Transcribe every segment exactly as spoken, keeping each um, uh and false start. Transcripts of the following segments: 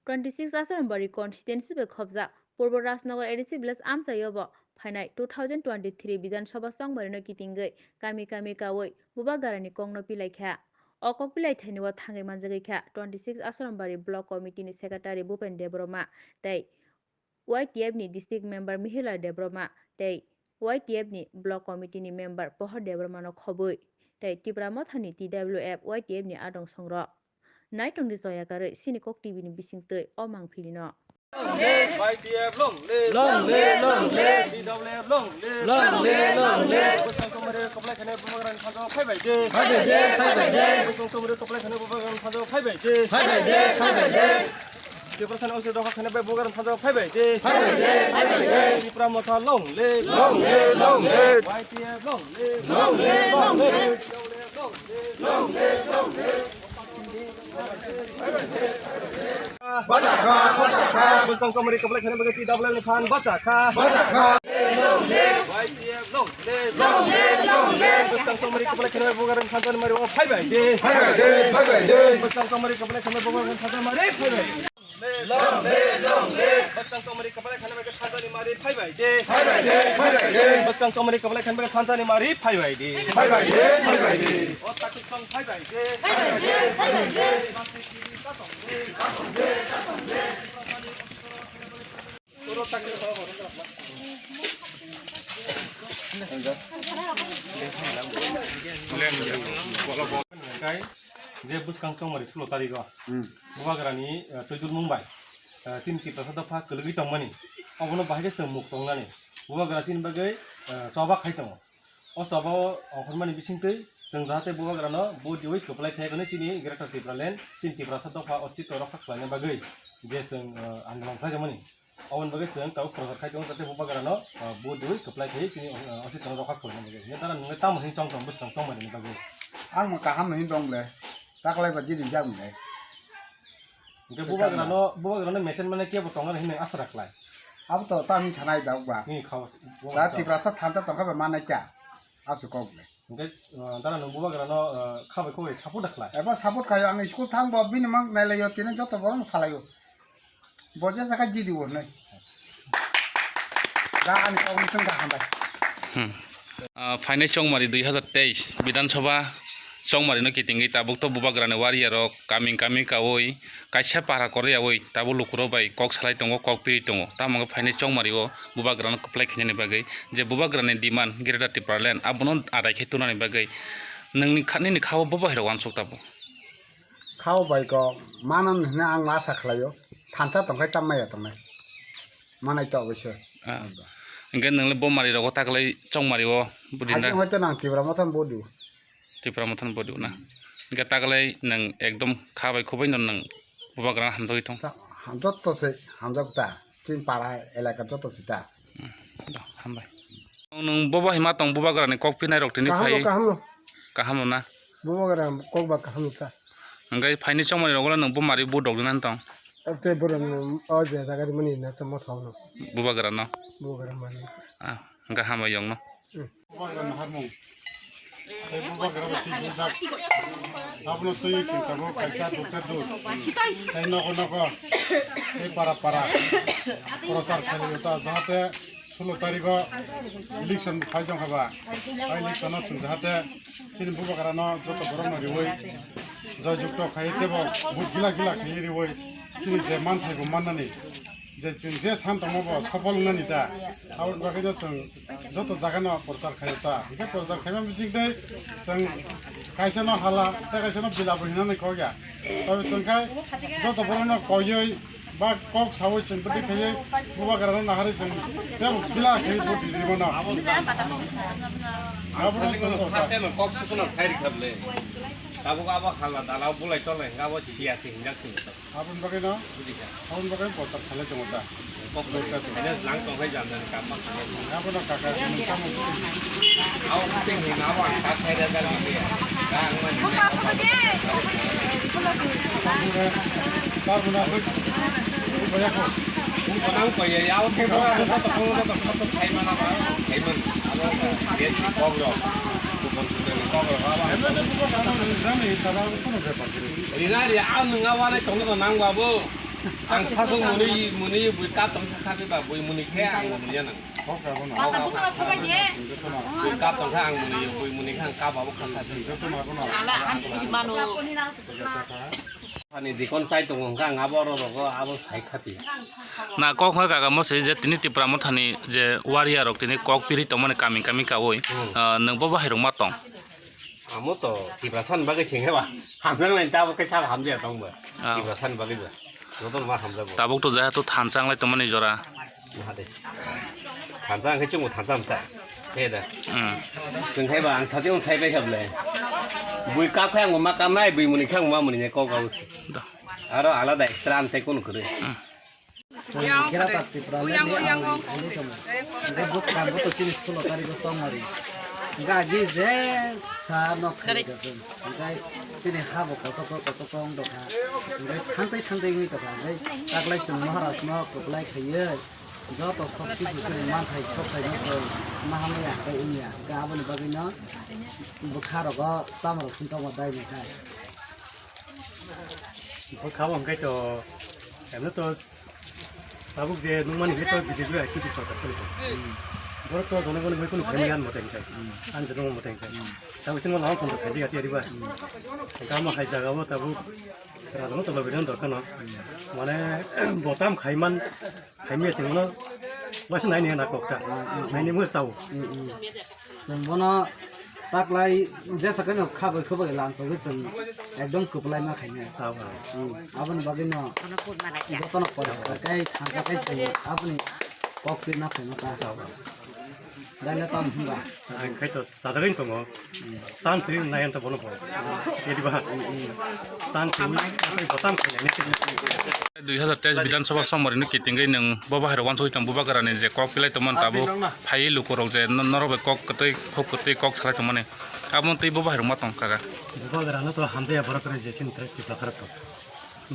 Twenty six Asarambari constituency bai khobjak Purbo Rajnagar A D C village amchaio bo phainai two thousand twenty three Bidhan Sabha chongmari no kitingwi kami kami kaui Bubagrani kokno pilaikha. O kok pilaithaini o thangwi manjagwi kha twenty six Asarambari Block Committee ni Secretary Bhupen Debbarma tei Y T F ni District Member Mihila Debbarma tei Y T F ni Block Committee ni Member Pohor Debbarma no khobwi tei Tipra Motha ni T W F Y T F ni adong songrok. Naitung di joya karwi sini kok T V ni bising twi o mangpili no. Y T F long live! Long live, long live! T W F long live! Long live, long live! Bwskang chongmari kwplai khainai Bubagrani thansa phaibai de! Phaibai de, phaibai de! Bwskang chongmari kwplai khainai Bubagrani thansa phaibai de! Phaibai de, phaibai de! Tipra Motha ni osi doha khainai bai Bubagrani thansa phaibai de! Phaibai de, phaibai de! Tipra Motha long live! Long live, long live! Y T F long live! Long live, long live! T W F long live! Bacha kha, bacha kha. Bwskang chongmari kwplai khainai bagwi T W F ni phan bacha kha. Bacha kha. Y T F long live. Long live, long live. Bwskang chongmari kwplai khainai bagwi Bubagrani thansa ni mari o phaibai de. Phaibai de, phaibai de. Bwskang chongmari kwplai khainai bagwi Bubagrani thansa ni mari phaibai. Long live, long live. Bwskang chongmari kwplai khainai bagwi thansa ni mari phaibai de. Phaibai de, phaibai de. Bwskang chongmari kwplai khainai bagwi thansa ni mari phaibai de. Phaibai de, phaibai de. O takhuk song phaibai de. Phaibai de, phaibai de. Tei je bwskang chongmari sulo tarigo, hmm, Bubagrani, eh, twidulmung bai, eh, chini Tiprasa dopha kwlwgwi tongmani, obono bahai khe chwng muk tongnani. Bubagra chini bagwi, eh, choba khai tongo. O choba o ongkhormani bisingtwi chwng jahate Bubagrano vote diwi kwplai khayak hwnwi chini Greater Tipraland, chini Tiprasa dopha ostitw rokha khlaina bagwi je chwng, eh, andolon khlai tongmani. Oboni bagwi chwng tabuk prochar khai tongo, jate Bubagrano, ah, vote diwi kwplai khai chini, ah, ostitwno rokha khlaina bagwi. Hwnkhe dara nwng tamo hwnwi chong tong bwskang chongmani bagwi? Ang bo kaham hwnwi tong le, taklai ba jiri jak le. Hwnkhe Bubagrano, Bubagrano mesen mane kebo tongnani hwnwi asra khlai. Abo to tamni sanai da ba. Ni khao. Da Tiprasa thansa tongkha ba manai kya. Aswk kok le. Hwnkhe, ah, dara nwng Bubagrano, ah, khabai khoboi support da khlai. Eba support khayo, ang school thang bo bini mang nailaio, tini joto borok salaio. Bo jesa kha jidi bo hwnwi. Da ani kok ni sengkha hambai. Hmm. Ah, phainai chongmari dui hazar teis Bidhan Sabha chongmari no kitingwi tabuk to Bubagrani warrior rok kaming kaming kaui kaisa para kwrwi yaui tabuk lukurok bai kok salai tongo, kok piri tongo. Tamo wngkha phainai chongmari o Bubagrano kwplai khainani bagwi je Bubagrani demand Greater Tipraland abono adai khe tunani bagwi nwngni kha-, nini khao bo bahai rok uansuk tabuk. Khao bai kok manan hwnwi ang asa khlaio. Thansa tongkhai tam maya tongnai. Manai to oboisoi. Ah. Hwnkhe nwng le bo mari rogo taklai chongmari o budinda. Hajing hoito nang Tipra Motha ni bodi. Tipra Motha ni bodi na. Hwnkhe taklai nwng ekdom kha bai khoboi no nwng Bubagrano hamjagwi thung. Ta-, ham-, joto se hamjak ta. Chini para elaka joto se ta. Hmm, hambai. Nwng bobo hima tong Bubagrani kok pinai rok tini kaham phai. Kaham no. Kaham no na. Bubagra kok ba kaham no ta. Hwnkhe phaini chongmani rok nwng bo mari bo dok nan tong. Te borok no o je jaga ri mani na tamo thok no. Bubagrano. Bubagra mari. Ah, hwnkhe hambai yong no. Hmm. Bubagra naharmung. Tei bubagra bo twijak. Abono twi chwng tabuk kaisa dukhe duk. Tei nogo nogo. Tei para para. Prochar khailai ta jahate sulo tarigo election phai tongkha ba. Bai election o chwng jahate chini bubagra no joto borok no riwi joy jukto khai tebo vote gila gila khai riwi chini je manthai bo mannani. Je chwng je san tongma bo sopol wngnani da. Aboni bagwi no chwng joto jaga no prochar khaio ta. Hwnkhe prochar khaima bising tei chwng kaisa no hala, tei kaisa no bila bo hinani kok ya. Tei chwng khai joto borok no koiwi ba kok sawi chwng bwtwi khaiwi bubagra no naharwi chwng tei bila khai bo di rimo no. Abo no chwng kok ta. First time kok sukuna sai rikha bwle. Tabuk abo hala dala bulai tole, abo siya si hinjak sini. Aboni bagwi no, aboni bagwi no prochar khalai tongo da. Kok doi ta. Ene lang tong khai jam jani kam ma khalai. Abo no kaka, nung tamo. Aw, kuting ni na wa, ka khai da da ni. Ka ang ma ni. Kar bo na se. Ko ya ko. Ko nang ko ya, ya, o ke ko. Ko to ko to ko to sai ma na ba. Sai man. Abo ka, ye ko ro. Ko kon su ko ro. Abo. Ene de ko ka na jani sara ko no de pa. Rinari, ang nung awa nai tong tong nang ba bo. Ang sasung muni, muni bui kap tong kha kha ba bui muni khe ang muni ya nang. Bui kap tong kha ang muni, bui muni kha ang kap abo kha kha. Ala han sidi mano. Ani dikon sai tongo hwnkha ang abo oro rogo abo sai khapi. Na kok hwnkha kaka mo se je tini Tipra Mothani je warrior rok tini kok piri tongmani kami kami kaui, ah, nwng bo bahai rok ma tong? Amo to Tiprasa ni bagwi sengkhe ba hamjak nai ta bo khe sabo hamjak tong bo. Ah. Tiprasa ni bagwi ba. Joto ma hamjak bo. Tabuk to jaha to thansa wng lai tongmani jora. Maha de. Thansa ang khe chungo thansa wng ta. He da. Hmm. Chwng hai ba ang sajwk wng sai bai kha bwle. Bui kap khe ang bo ma kam nai, bui muni khe ang bo ma muni nai kok abo se. Da. Aro alada extra ang tei kunu kwrwi. Hmm. Yang Kira kere. Tak Tipra Uyang, ni uyang, ang oh. Ini kamu. Enggak bus kan betul sini solo tari ko song hari. Enggak agi je sa nok hari Kere. Ko song. Enggak sini ha bo kotor ko kotor ko ong doka. Enggak thantai thantai ini doka. Enggak taklai sini Maharaj no keplai khaye. Joto sok sisi sini manthai sok khai no ko. Mahamaya enggak ini ya. Enggak aboni bagwi no bukha rogo tamo rok sintong dai ni khai. Bukha bo enggak to. Kami to Tabuk je nungmani hwnkhe to B J P bai K T sorkar tongkha. Borok to jonogoni bai kunu khaimani ang mote hwnkhe. Ang je nungma mote hwnkhe. Tabuk chwngno lama phone rok khaijak ya tiyari ba. Gama hai jaga o tabuk raja no tolo bidang dorkar no. Mane botam khaiman khaimya chwngno waisa naini hwna kokta. Naini mo sao. Chwng bono taklai jesa khe no kha bai khe bai lamsogwi chwng ekdom kwplai ma khainai. Abo. Hmm, aboni bagwi no jotono poriskar khe thansa khe chwng aboni kok pirna phaima ta. Abo. Daina tam hwnba. Ang khai to sajagwi tongo. Hmm. Chance ri nai ang to bono bo. Kediba. Hmm, hmm. Chance ri nai ang to botam khainai. Dui hazar teis Bidhan Sabha somari no kitingwi nwng bo bahai rok wansugwi tong bubagra ni je kok pilai tongmani tabuk phaiwi luku rok je no-, norok bai kok kwtwi khuk kwtwi kok salai tongmani abo twi bo bahai rok ma tong kaka. Bubagra no to hamjaya borok rok je chini Tiprasa rok to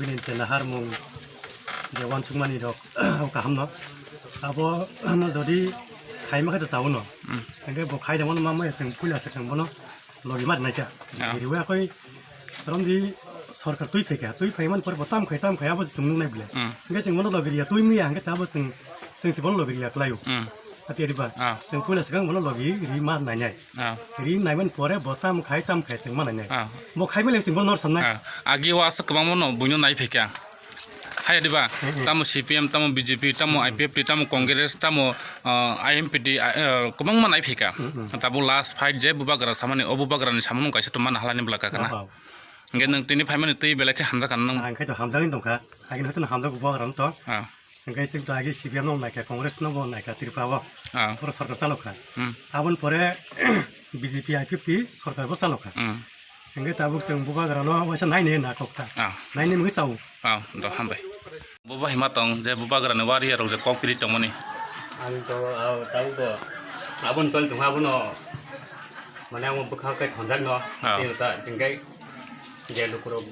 bini je naharmung je wansukmani rok kaham no abo no jodi khaima khe to chao no. Hmm. Hingke bo khai tongmani ma ma chwng puila se chwng bono logi mar naikha. Ah. Riwi akoi romdi sorkar twi phaikha, twi phaiman pore bo tam khai, tam khai abo se chwng nung nai bwle. Hmm. Hingke chwng bono logi riya twi miya hingke tabo chwng, chwng se bono logi riya kwlaio. Hmm. Ati adi ba. Ah. Chwng puila swkang bono logi ri mar nainai. Ah. Ri naiman pore bo tam khai, tam khai chwng ma nainai. Ah. Bo khai bwle chwng bono nor samnai. Ah. Agi o aswk kwbangma no buino nai phaikha. Haya diba? Mm-hmm. Tamo C P M, tamo B J P, tamo I P F T, tamo Congress, tamo, ah, I M P T, ah, eh, kwbangma nai phika. Mm-hmm. Tabuk last fight je bubagra samani, o bubagrani samung kaisa to mana halani bwla kakana. Oh, oh. Hingke nwng tini phaimani twi belai khe hamjakha nang. Ang khe to hamjagwi tongkha. Agini hwtwno hamjak bubagra to. Ah. Hingke chwng to agi C P M no naikha, Congress no bo naikha, Tripura o. Ah. Pura sarkar chalokha. Hmm. Aboni pore B J P I P F T sarkar bo chalokha. Hmm. Hingke tabuk chwng bubagra no waisa naini na kokta. Ah. Naini mungwi chao. Ah, do hambai. Bo bahai ma tong je bubagra ni warrior rok je kok piri tongmani. Ang to, ah, tabuk to aboni choli tongkha abono mane ang bwkha khe thonjak no. Ah. Tei ta jingkai je lukurok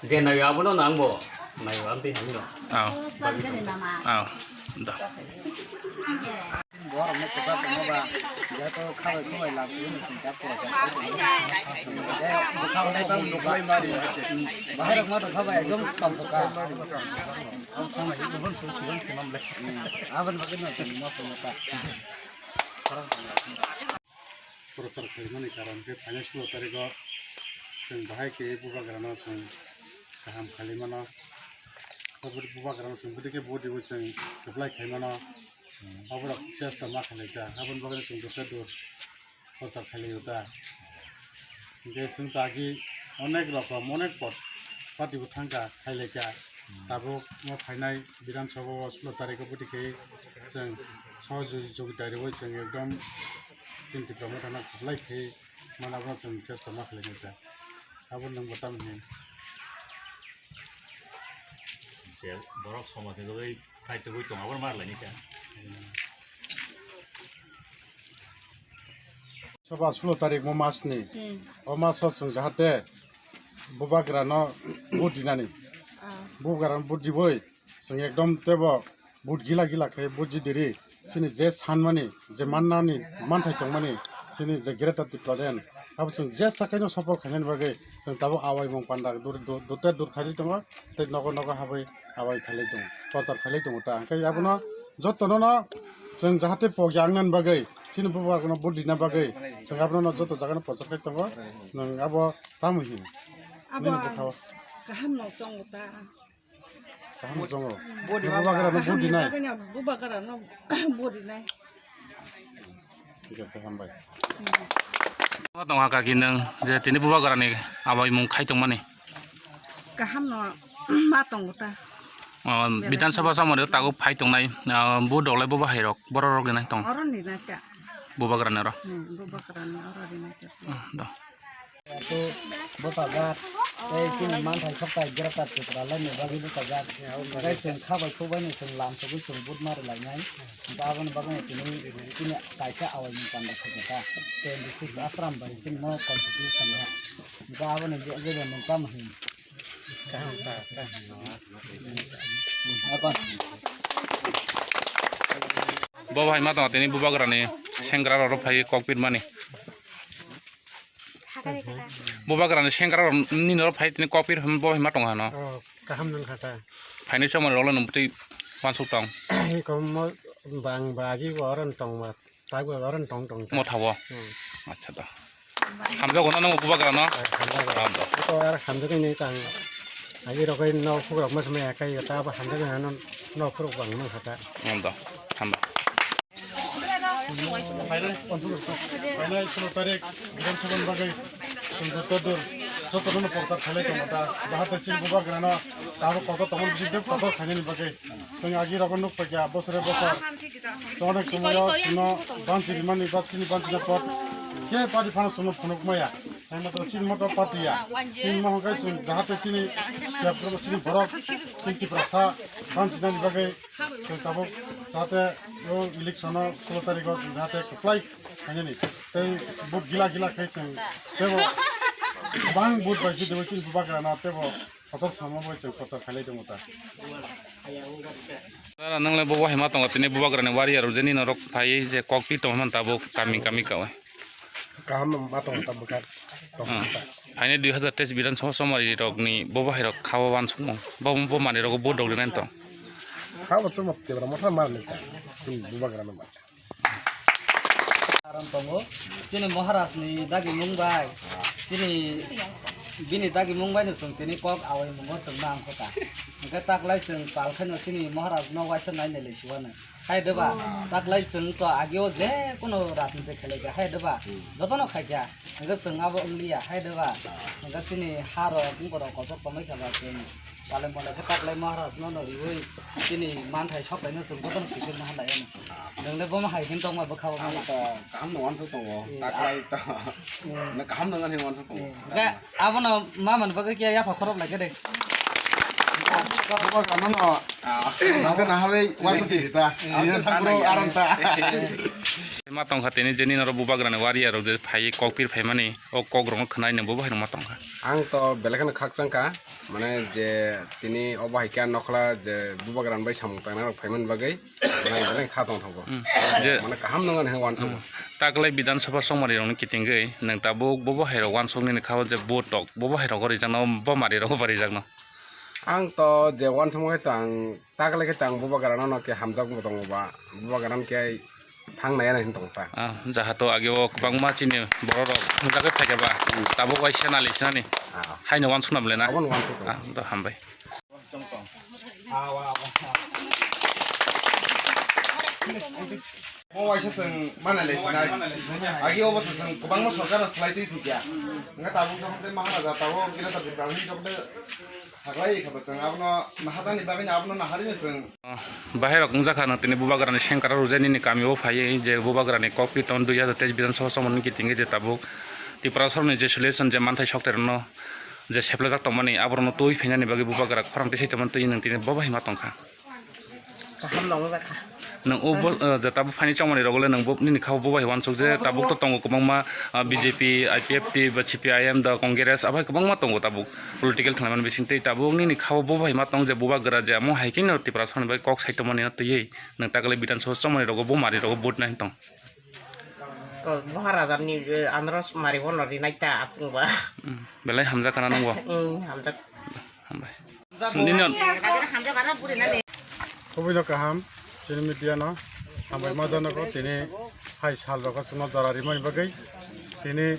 je nayo abono nang bo nayo amtwi hamino. Ah. Bagwi tong. Ah, do. Borok no kwchak tongma ba, jeto khabai khubai lam simi sing kap kura kap. Bahai rok ma tong khabai ekdom tong kha. Aboni bagwi no tong ma tong ta. Prochar khaimani karon khe phainai sulo tariko chwng bahai khe bubagrano chwng kaham khailaimano. Abo bubagrano chwng bwdikhe vote riwi chwng kwplai khaimano. Aborok chesta ma khailai ta, aboni bagwi chwng dusra dus prochar khailai ta. Hingke chwng ta agi onek rokom, onek pot party bo thangkha, khailai kha. Tabuk mo phainai Bidhan Sabha o sulo tariko bwtwi khe chwng sohojogita riwi chwng ekdom chini Tipra Motha no kwplai khe mano abono chwng chesta ma khailai ta. Abo nwng bo tamo hwn? Je borok somaj ni bagwi side togwi tong abono ma rwlaini kha. Soba sulo tarik mo mas ni. Hmm. O mas o chwng jahate bubagra no vote dinani. Ah. Bubagra no vote diboi chwng ekdom tebo vote gila gila khe vote di diri. Chini je sanmani, je mannani, manthai tongmani, chini je Greater Tipraland, Abo chwng je sakai no sopol khainani bagwi chwng tabuk awaimung panda dur, dur, dur, dur khailai tongo, tei nogo nogo habwi awai khailai tongo, prochar khailai tongo ta. Hwnkhe abono jotono no chwng jahate pogya wngnani bagwi, chini bubagrano vote rina bagwi chwng abono no joto jagano prochar khai tongo. Nwng abo tamo hino? Abo nini bwkhao kaham no chongo ta. Kaham chongo. Bubagrano vote rinai. Bubagrano vote rinai. Thik ache, hambai. Ma tongha kaki nwng je tini bubagrani awaimung khai tongmani? Kaham no ma tongo ta. O, Bidhan Sabha samani tago phai tongnai, ah, vote rok lai bubahairok, borok rok rinai tong? Oro rinai ta. Bubagrani oro? Hmm, bubagrani oro rinai ta. Ah, do. Atu bwsajak tei chini manthai sokthai Greater Tipraland ni bagwi bwsajak. Tei chwng kha bai khuk bai no chwng lam sogwi chwng vote ma rwlainai. Hwnkhe aboni bagwi no tini, tini kaisa awaimung panda khaijak kha. Twenty six Asram bai chini mo constitution no. Hwnkhe aboni je-, jeba nwng tamo hino. Bo bai ma tong tini bubagrani sengkrak rok phai kok pirmani. Bubagrani sengkrak rok nini oro phai tini kok pir bo bai ma tong hano. Oh, kaham nang kha ta. Phaini chomani rok le nung twi wansuk tong. Ko mo bang bagi bo oro tong ma. Tai bo oro tong tong ta. Mo thawo. Hmm. Acha da. Hamjago no nang bubagrano. Hamjago. Hamjago. Ko ar hamjago ni tang. Agi rok no khuk rok mas me kai ta bo hamjago no no khuk rok bang nang kha ta. Hamjago. Hamjago. Phainai, phainai solo tarik Bidhan Sabha ni bagwi chwng joto dur, joto no prochar khailai tongo ta, jahate chini bubagrano tabuk kotor tongmani bisingtwi kotor khainani bagwi chwng agi rogo nuk paikha bosore bosor. Onek somoyo chwngno banchi rimani ba chini banchina pot khe pari phano chwngno phunuk maya. Hai matro chini moto party ya. Chini mohon kai chwng jahate chini, chini borok chini Tiprasa banchinani bagwi chwng tabuk jahate o election o solo tarikh o jahate kwplai khainani tei vote gila gila khai chwng tebo bang vote bai jidwi chini bubagrano tebo kotor samo bai chwng kotor khailai tongo ta. Sara nwngle bo wahima tongo tini bubagrani wari aro jeni norok phaiwi je kok pi tongmani tabuk kami kami kawi. Kaham ma tongo ta bwkha. Hmm. Phaini dui hazar teis Bidhan Sabha somari rokni bo bahai rok khao wansukmung. Bo, bo manwi rogo vote rok rinani tong. Khao chuma tebra motha mar ni ta. Chini bubagrano mar. Aram tongo. Chini Maharaj ni dagi mung bai. Chini bini dagi mung bai no chwng tini kok awai mungo chwng ma ang kha ta. Hwnkhe taklai chwng pal khaino chini Maharaj no waisa nai nai lai siwano. Hai deba, taklai chwng to ageo je kuno rajniti khelai kha, hai deba, jotono khai kha, hwnkhe chwng abo wngliya, hai deba, hwnkhe chini ha rok, wng borok kochok tongwi kha ba chwng, paleng paleng khe taklai Maharaj no no riwi, chini manthai sokthai no chwng jotono kiphilna halai ano. Nwngle bomo hai hin tongma bwkha o mano. Kaham no wansuk tongo, taklai to. Hmm. Na kaham no ngan hin wansuk tongo. Hmm. Ga, abono mamani bagwi kiya yapha khorok lai khe de. Bubagrano no, nangkhe naharwi wansuk di ta. Ini sangkro aram ta. Ma tongkha tini jeni noro bubagrani wari aro je phai kok pir phaimani o kok rokno khwnai nang bo bahai ma tongkha. Ang to belai kheno khakchang kha, mane je tini o bahai khe nokhla je bubagrani bai samung tangnai rok phaimani bagwi. Belai, belai kha tong thango. Hmm. Je mane kaham nang ani wansuk. Hmm. Taklai Bidhan Sabha songmari rokni kitingwi nwng tabuk bo bo hai rok wansuk nini kha o je bo tok, bo bo hai rok o rijak no, bo mari rok o bo rijak no. Ang to je wansuk hai to ang taklai khe tang bubagrano no khe hamjak bo tongo ba, bubagrano khe thang nai ani hin tong ta. Ah, jahato age o kwbangma chini borok rok hwnjak khe phaikha ba, tabuk waisa nali sinani. Ah. Haino wansuk na bwlai na? Aboni wansuk tong. Ah, to hambai. Bo waisa chwng manai lai sinai. Agi obo to chwng kwbangma sorkar rok swlai twi thukya. Hwnkhe tabuk jokhon tei Maharaja tabuk Greater Tipraland ni jokhon tei saklai kha bo chwng abono naharnani bagwi abono naharwi chwng. Bahai rok wngjakha no tini bubagrani sengkara rwjai nini kami o phaiwi je bubagrani kok kirton dui hazar teis Bidhan Sabha somani kitingwi je tabuk Tiprasa rokni je solution je manthai sokthai rokno je seplajak tongmani, aborokno twi phinani bagwi bubagra khorang tisai tongmani twi nwng tini bo bahai ma tongkha. Kaham nang jakha. Nwng o bo, eh, je tabuk phaini chongmani rogole nwng bo nini kha bo bahai wansuk je tabuk to tongo kwbangma, ah, B J P, I P F T, ba C P I M da Congress, abai kwbangma tongo tabuk political thwnglaimani bising tei tabuk nini kha bo bahai ma tong je bubagra je amo hai khe no Tiprasa rokni bai kok sai tongmani no twiwi nwng takle Bidhan Sabha chongmani rogo bo mari rogo vote nai tong. Maharaja ni, eh, anros mari bono rinai ta achung ba. Hmm, belai hamjak kana nungbo. Hmm, hamjak. Hambai. Nini on- Kubui no kaham, chini media no hambai ma jano ko tini hai sal rok chwngno jora rimani bagwi tini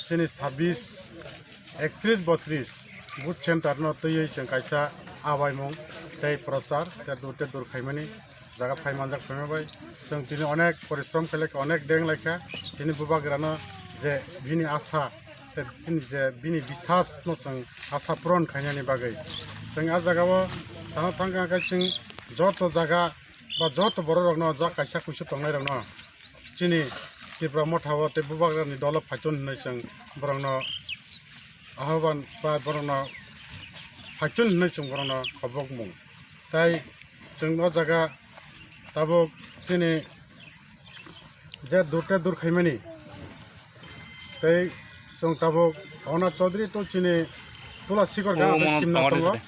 chini sabis, ektris, botris booth center no twiwi chwng kaisa abaimung tei prochar tei dur tei dur khaimani jaga phai manjak phai bai. Chwng tini onek porishrom khailai kha, onek deng lai kha. Chini bubagra no je bini asa tei bini je bini bisas no chwng asa puron khainani bagwi. Chwng a jaga o sana thang kha khe chwng joto jaga ba joto borok rok no jak kaisa kuisu tongnai rok no chini Tipra motha o tei bubagra ni dolo phaitun hinwi chwng borok no ahoban ba borok no phaitun hinwi chwng borok no khobok mung. Tai chwng o jaga tabuk chini je dur tei dur khaimani. Tei chwng tabuk Ona Chaudhary to chini tula sikor O, gana tei mono simna tongo tongo. Side.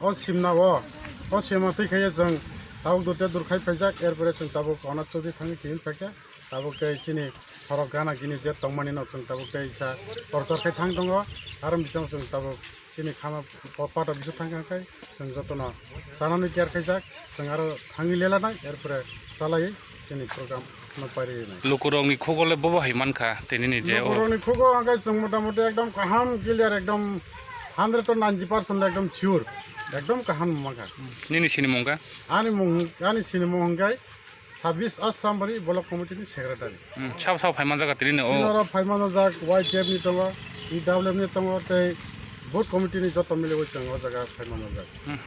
O simna o, o simna twi khaiya chwng tabuk dur tei dur khai phaijak, erpore chwng tabuk Ona Chaudhary thangwi tini phaikha. Tabuk tei chini khorok gana gini je tongmani no chwng tabuk tei sa torchar khai thang tongo. Aro bising chwng tabuk chini khama pa-, pata bisu thang kha khai chwng jotono chanani care khaijak, chwng aro thangwi lela nai, erpore chalai chini program no pairi nai. Lukurokni khugole bobo hai mankha, tei nini je o Lukurokni khugo hwnkhe chwng motamoti ekdom kaham clear, ekdom hundred to ninety percent ekdom sure, ekdom kaham mankha. Nini sinimung kha? Ani mung, ani sinimung hwnkhe Sabis Asrambari Block Committee ni Secretary. Hmm, sabo sabo phaiman jaga tini o. Sinoro phaiman jak Y T F ni tongo, T W F ni tongo, tei Booth Committee ni joto miliwi chwng o jaga phaiman jak. Hmm.